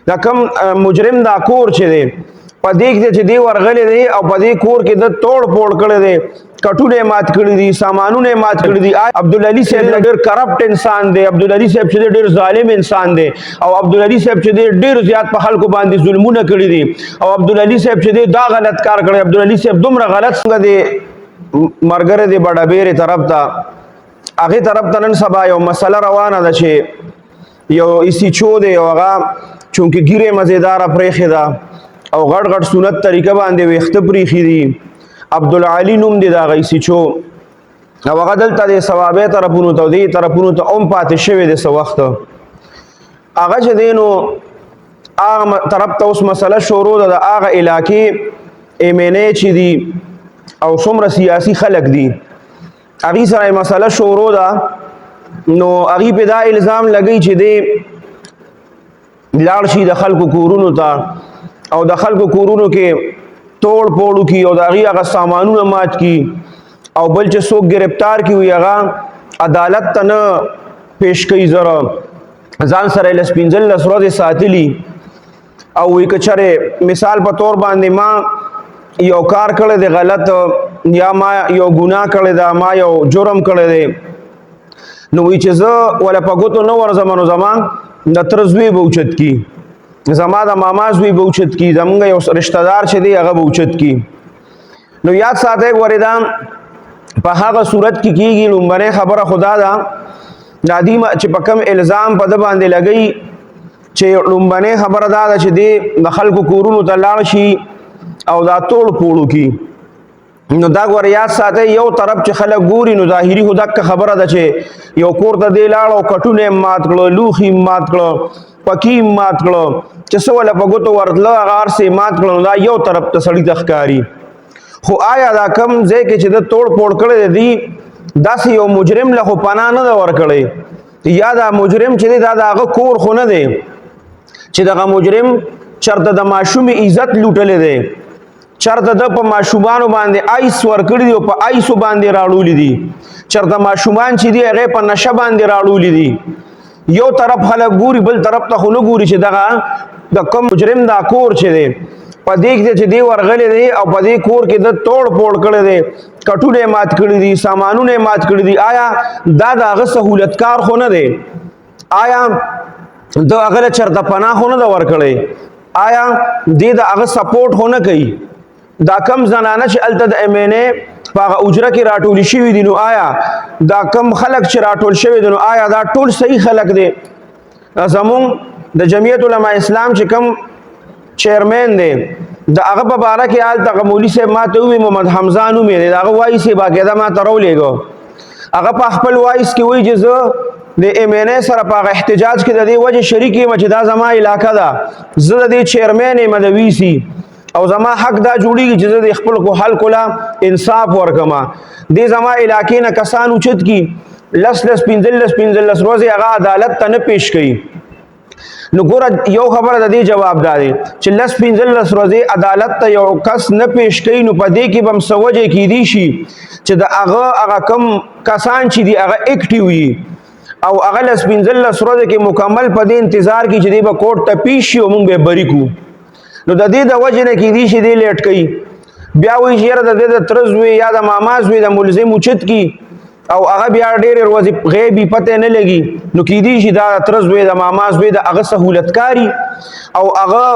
دا کم مجرم دا کور چې دی، په دې کې چې دی ورغلی دی او په دې کور کې د توړ پوړ کړی دی، کټونه مات کړی دي، سامانونه مات کړی دي. عبد العلی صاحب ډېر کرپټ انسان دی، عبد العلی صاحب چې ډېر ظالم انسان دی، او عبد العلی صاحب چې ډېر زیات په خلکو باندې ظلمونه کړی دي، او عبد العلی صاحب چې دا غلط کار کړی، عبد العلی صاحب دومره غلط څنګه دی. مرګره دی بڑا بیره طرف ته، هغه طرف ته نن سبا یو مسله روانه ده چې یو اسی چو دی، او هغه چونکه ګیره مزیدار پرېخې ده او غټ غټ سنت طریقه باندې ویخته پرېخې دي، عبد العلی نوم دی دا غیسی چو، او هغه دلته د ثوابه طرفونو ته دی طرفونو ته اوم پاتې شوی د څه وخت. هغه چې دینو هغه طرف ته اوس مسله شروع ده، د هغه علاقې ایم ان ای چې دي او څومره سیاسي خلک دي، هغه سره مسله شروع ده. نو هغه په دا الزام لګی چې دی لاړ شي د خلکو کورونو ته او د خلکو کورونو کې توړ پوړو کی او د هغې هغه سامانونه مات کی، او بل چې څوک گرفتار کی وي هغه عدالت ته نه پیش کوي، زره ځان سره لس 15 ورځې ساتلی. او وی که چېرې مثال په تور باندې ما یو کار کړی دی غلط، یا ما یو ګناه کړی ده، ما یو جرم کړی دی، نو وی چې زه ولا په ګوتو نه ورځم، نو زما د تر زوی به اوچت کی، زما د ماما زوی به اوچت کی، زمونږ یو رشتہ دار چې دی هغه به اوچت کی. نو یاد ساته ګورې، دا په هغه صورت کې کیږي. لومبنه خبره خدا ده، دا دی چې په کم الزام په د باندې لګی چې لومبنه خبره دا ده چې دی د خلکو کورونو ته لاړ شي او دا ټول پوړو کی. نو دا ګور یاد ساته، یو طرف چې خلک ګوري نو ظاهری خو دک خبره ده چې یو کور ته دی لاړ او کټونه مات کړو، لوخي مات کړو، پکی مات کړو، چې سوال په ګوتو ورتله هغه هر څه مات کړو، دا یو طرف ته سړی تخکاری. خو آیا دا کم ځای کې چې د توړ پوړ کړی دی، داسې یو مجرم له خو پناه نه ده ورکړی، یا دا مجرم چې دی دا د هغه کور خو نه دی چې دغه مجرم چرته د ماشوم عزت لوټلې دی، چرته د په ماشومانو باندې آیس ورکړي دي او په آیسو باندې راړولې دي، چرته ماشومان چې دي هغه په نشه باندې راړولې دي. یو طرف خلک ګوري، بل طرف ته خو نه ګوري چې دغه د کوم مجرم دا کور چې دی، په دې کې چې دی ورغلی دی او په دې کور کې د توړ پوړ کړی دی، کټونه مات کړی دي، سامانونه مات کړی دي، آیا دا د هغه سهولتکار خو نه دی؟ آیا د هغه له چرته پناه خو نه ده ورکړی؟ آیا دې د هغه سپورټ خو نه کوي؟ دا کم زنانه چې هلته د ایم ان ای په هغه اجره کې راټولې شوي دي، نو آیا دا کم خلک چې راټول شوي دي، نو آیا دا ټول صحیح خلک دي؟ زمونږ د جمعیت علماء اسلام چې کم چیرمن دی، د هغه په باره کې هلته هغه مولوي صاحب ما ته وویل، محمد حمزه نوم یې دی، د هغه وایس یې باقاعده ما ته راولېږه. هغه په خپل وایس کې وایي چې زه د ایم ان ای سره په هغه احتجاج کې د دې وجې شریک یم چې دا زما علاقه ده، زه د دې چیرمن یم د وی سي، او زما حق دا جوړیږي چې زه د خپل کو خلکو له انصاف ورکم. دې زما علاقې نه کسان اوچت کی، لس لس 15 15 ورځې هغه عدالت ته نه پیش کوي. نو ګوره، یو خبره د دې جواب دا دی چې لس 15 ورځې عدالت ته یو کس نه پیش کوي، نو په دې کې به هم څه وجه کیدی شي چې د هغه هغه کم کسان چې دي هغه اکټیو وي او هغه لس 15 ورځې کې مکمل په دې انتظار کې چې دی به کورټ ته پیش شي او موږ به بری کو. نو د دې د وجې نه کیدی شي دی لیټ کوي. بیا وایي چې یاره د دې د تره زوی یا د ماما زوی د ملزم اوچت کی او هغه بیا ډېرې ورځې غیبي، پته نه لګي، نو کیدی شي دا تره زوی د ماما زوی د هغه سهولتکاري او هغه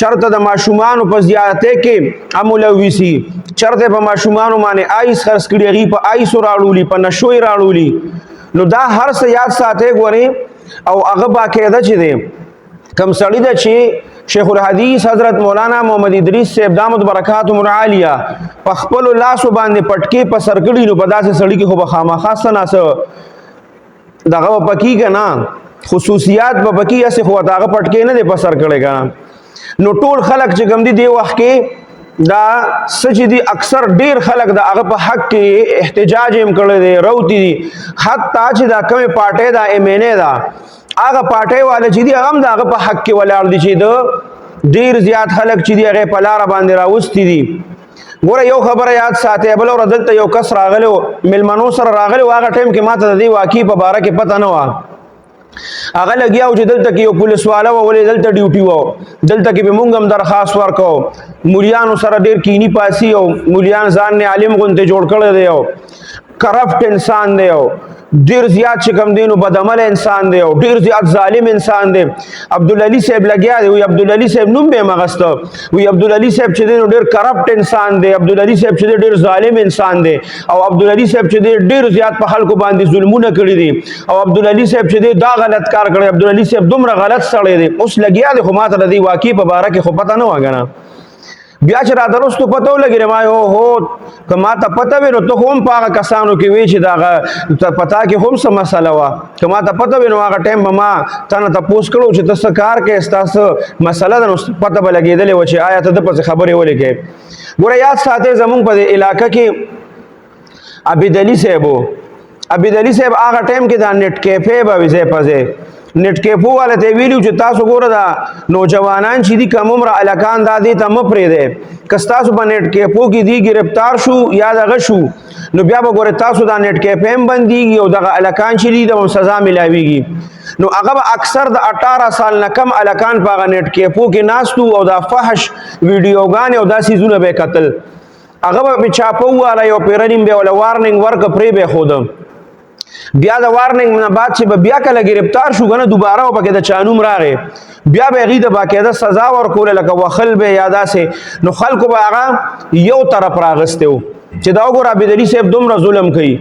چرته د ماشومانو په زیارتۍ کې هم ملوثي، چرته په ماشومانو باندې آیس خرڅ کړي، هغوی په آیسو راړولي، په نشو یې راړولي. نو دا هر څه یاد ساتئ ګورئ. او هغه باقاعده چې دی کم سړی ده چې شیخ الحدیث حضرت مولانا محمد ادریس صاحب دامت برکاتهم العالیه په خپلو لاسو باندې پټکې په سر کړي، نو په داسې سړي کې خو به خامخا څه ناڅه دغه به پکې که نه خصوصیات به پکې، هسې خو ورته هغه پټکې نه دی په سر کړی که نه. نو ټول خلک چې کوم دي دې وخت کې دا څه چې دي، اکثر ډیر خلک د هغه په حق کې احتجاج هم کړی دی، روتي دي. حتی چې دا کومې پارټۍ دا ایم ان ای ده، هغه پارټۍ والا چې دي هغه هم د هغه په حق کې ولاړ دي چې د ډیر زیات خلک چې دي هغه په لاره باندې راوستي دي. ګوره، یو خبره یاد ساتئ، بله ورځ دلته یو کس راغلی و، مېلمنو سره راغلی و. هغه ټایم کې ما ته د دې واقعې په باره کې پته نه وه. هغه لګیا و چې دلته کې یو پولیس والا و، ولې دلته ډیوټي و، دلته کې به مونږ هم درخواست ورکو، مولیانو سره ډیر کینی پاسی او مولیان ځان نه عالم غونته جوړ کړی دی او کرپټ انسان دی او ډیر زیات چې کم دینو بدعمل انسان دی او ډیر زیات ظالم انسان دی. عبدالعلی صاحب لګیا دی، وی عبدالعلی صاحب نوم به مغسته، وی عبدالعلی صاحب چې دینو ډیر کرپټ انسان دی، عبدالعلی صاحب چې ډیر ظالم انسان دی او عبدالعلی صاحب چې دی ډیر زیات په خلکو باندې ظلمونه کړی دي او عبدالعلی صاحب چې دی دا غلط کار کړی، عبدالعلی صاحب دومره غلط سړی دی. اوس لګیا دی، خو ماته د دې واقعې په باره کې خو پته نه وه کنه. بیا چې را درستو پته ولګېده، ما هو هو که ما ته پته وي نو ته خو هم په هغه کسانو کې وې چې دغه پتا کې هم څه مسله وه، که ما ته پته وي نو هغه ټایم به ما تا نه تپوس کړو چې ته څه کار کوې، ستا څه مسله ده، نو پته به لګېدلې وه چې آیا ته د پسې خبرې ولې کوې. ګوره یاد ساتئ زمونږ په دې علاقه کې عابد علي صاحب و، عابد علي صاحب هغه ټایم کې دا نت کیفې به وي ځای په ځای، نت کیفو والا ته ویلو چې تاسو ګوره دا نوجوانان چې دي کم عمره هلکان دا دې ته مه پرېږدئ، که ستاسو په نت کیفو کې دي ګرفتار شو یا دغه شو نو بیا به ګوره تاسو دا نت کیفې هم بندیږي او دغه هلکان چې دي د سزا ملاویږي. نو هغه به اکثر د 18 سال نه کم هلکان په هغه نت کیفو کې ناست وو او دا فحش ویډیوګانې او دا څیزونه به یې کتل. هغه به چاپه وواله، یو پیره نیم به وله وارننګ ورکړه، پرې به یې ښوده. بیا د وارننګ نه بعد چې به بیا کله گرفتار شو کنه، دوباره به پکې د چا نوم راغی، بیا به هغوی ته باقاعده سزا ورکوله لکه وخل به یا داسې. نو خلکو به هغه یو طرف راغستی و چې دا وګوره عابد علي صاحب دومره ظلم کوي،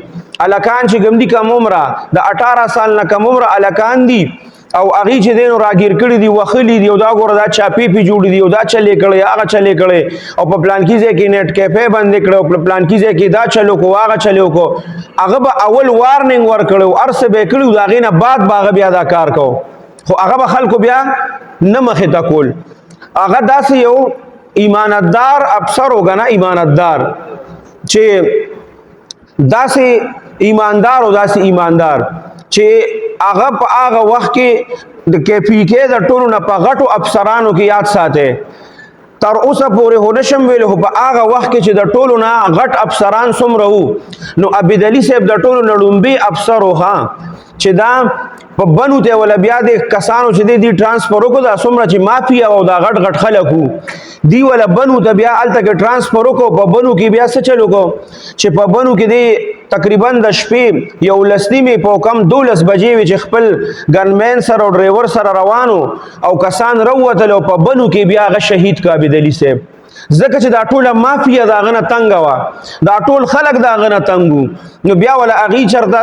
هلکان چې کوم دي کم عمره د 18 سال نه کم عمره هلکان دي او هغوی چې دی نو راګیر کړي دي، وخلي دي او دا ګوره دا چاپې پې جوړې دي او دا چلې کړی هغه چلې کړی او په پلانکي ځای کې نت کیفې بندې کړې او په پلانکي ځای کې دا چلو کو هغه چلو کو. هغه به اول وارننګ ورکړی او هر څه به یې کړي او د هغې نه بعد به هغه بیا دا کار کو، خو هغه به خلکو بیا نه مخې ته کول. هغه داسې یو ایمانتدار افسر و که نه، ایمانتدار چې داسې ایماندار او داسې ایماندار چې هغه په هغه وخت کې د کې پی کې د ټولو نه په غټو افسرانو کې یاد ساته، تر اوسه پورې هو نشم ویل، خو په هغه وخت کې چې د ټولو نه غټ افسران څومره وو نو عابد علي صاحب د ټولو نه ړومبی افسر و. ها چې دا په بنو ته ولا بیا د کسانو چې دی ترانسفر وکړو، دا څومره چې مافیا او دا غټ غټ خلک وو دی ولا بنو ته بیا هلته کې ترانسفر وکړو. په بنو کې بیا څه چل وکړو چې په بنو کې دی تقریبا د شپې 11 نیمې په کم 12 بجې وي چې خپل ګنمین سره او ډرایور سره روانو او کسان راووتل او په بنو کې بیا هغه شهید کړ عابد علي صاحب، ځکه چې دا ټوله مافیا د هغه نه تنګه وه، دا ټول خلک د هغه نه تنګ وو. نو بیا وله هغوی چېرته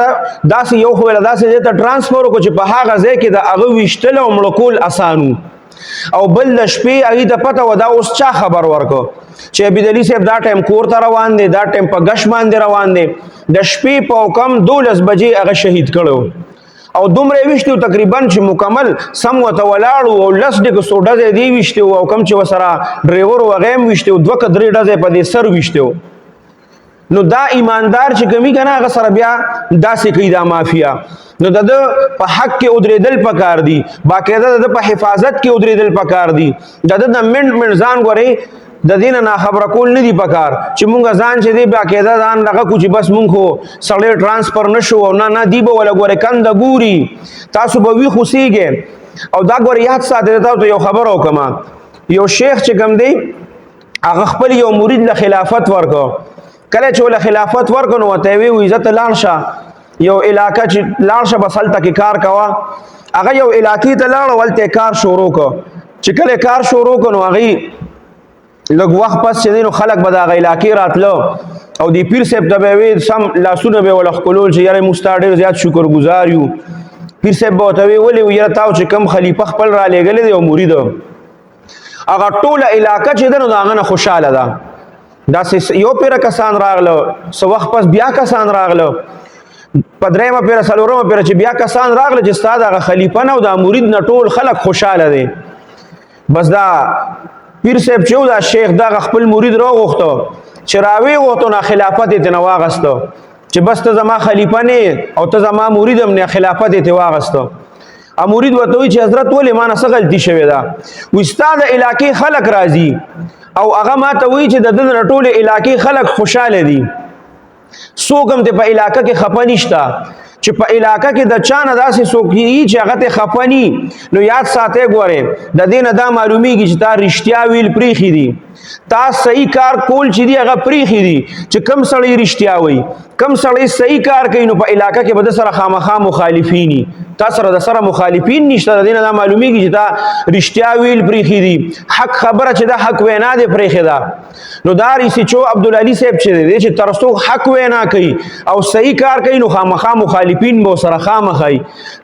داسې یو خو وله داسې ځای ته ترانسفر وکړو چې په هغه ځای کې د هغه ویشتل او مړه کول اسان وو. او بل د شپې هغوی ته پته وه دا اوس چا خبر ورکړو چې عابد علي صاحب دا ټایم کور ته روان دی، دا ټایم په ګش باندې روان دی. د شپې په کم 12 بجې هغه شهید کړو او دومره یې ویشتي وو تقریبا چې مکمل سم ورته ولاړ وو او لس ډکه څو ډزې دی ویشتي وو او کم چې ورسره ډریور و هغه هم ویشتي وو، 2 که 3 ډزې په دې سر ویشتي وو. نو دا ایماندار چې کمی کنه هغه سره بیا داسې کوي دا مافیا. نو د ده په حق کې ودرېدل پکار دي، باقاعده د ده په حفاظت کې ودرېدل پکار دي، د ده د منټ منټ ځان ګورئ د دې نه ناخبره کول نه دي پکار چې مونږ ځان چې دی باقاعده ځان دغه کو چې بس مونږ خو سړی ترانسفر نه شو او نه نه دی به وله ګورئ کنده ګوري تاسو به ویښ اوسېږئ. او دا ګورئ یاد ساتئ، تاسو ته یو خبره وکړم، یو شیخ چې کوم دی هغه خپل یو مرید له خلافت ورکړ. کله چې له خلافت ورکړ نو ورته یې وویل زه ته لاړ شه یو علاقه چې لاړ شه بس هلته کې کار کوه. هغه یو علاقې ته لاړ او هلته یې کار شروع کړ. چې کله یې کار شروع کړ نو هغوی لږ وخت پس چې دی نو خلک به د هغه علاقې راتله او د پیر صاحب ته به یې ویل سم لاسونه به یې ورله ښکلول چې یاره موږ ستا ډېر زیات شکرګزار یو. پیر صاحب به ورته ویل ولې؟ یاره تا چې کوم خلیفه خپل رالیږلی دی او مرید هغه ټوله علاقه چې ده نو د هغه نه خوشحاله ده. داسې یو پیره کسان راغله، څه وخت پس بیا کسان راغله، په درېیمه پیره څلورمه پیره چې بیا کسان راغله چې ستا د هغه خلیفه نه او د مرید نه ټول خلک خوشحاله دی. بس دا پیر صاحب چې دا شیخ دغه خپل مرید راوغوښته، چې راوی غوښتو نه خلافت یې ترې واغسته چې بس ته زما خلیفه نه او ته زما مرید هم نه، خلافت یې ترې واغسته. ا مرید ورته وایي چې حضرت ولې ما نه څه غلطي شوې ده؟ وایي ستا د علاقې خلک راځي او هغه ما ته وایي چې د ده نه ټولې علاقې خلک خوشحاله دي، څوک هم ته په علاقه کې خفه نشته. چې په علاقه کې د چا نه داسې څوک چې هغه ته خفه ني، نو یاد ساتې ګوره، د دې نه دا معلومیږي چې تا رښتیا ویل پریښي دي، تا صحیح کار کول چې دی هغه پریښي دي. چې کم سړی رښتیا وایي، کم سړی صحیح کار کوي، نو په علاقه کې به د سره خامخا مخالفینی، تا سره د سره مخالفین نشته. د دې نه دا معلومیږي چې تا رښتیا ویل پریښي دي، حق خبره چې د حق وینا دی پریښي ده. نو دا ریسی چو عبد العلی صاحب چې دی، چې ترسو حق وینا کوي او صحیح کار کوي، نو خامخا مخالفین به سره خامخای.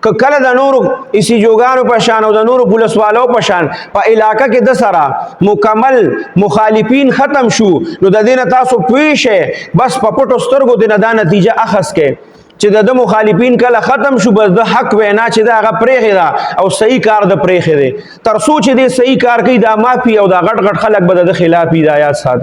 که کله د نورو اسی جوګانو په شان او د نورو پولیس والو په شان په علاقه کې د سره مکمل مخالفین ختم شو، نو د دې نه تاسو پوه شئ، بس په پټو سترګو د نه دا نتیجه اخص کې چې د مخالفین کله ختم شو، بس د حق وینا چې دا هغه پرېښې ده او صحیح کار د پرېښې دی. تر څو چې دی صحیح کار کوي، دا مافي او دا غټ غټ خلک به د خلاف دا یاد ساتي.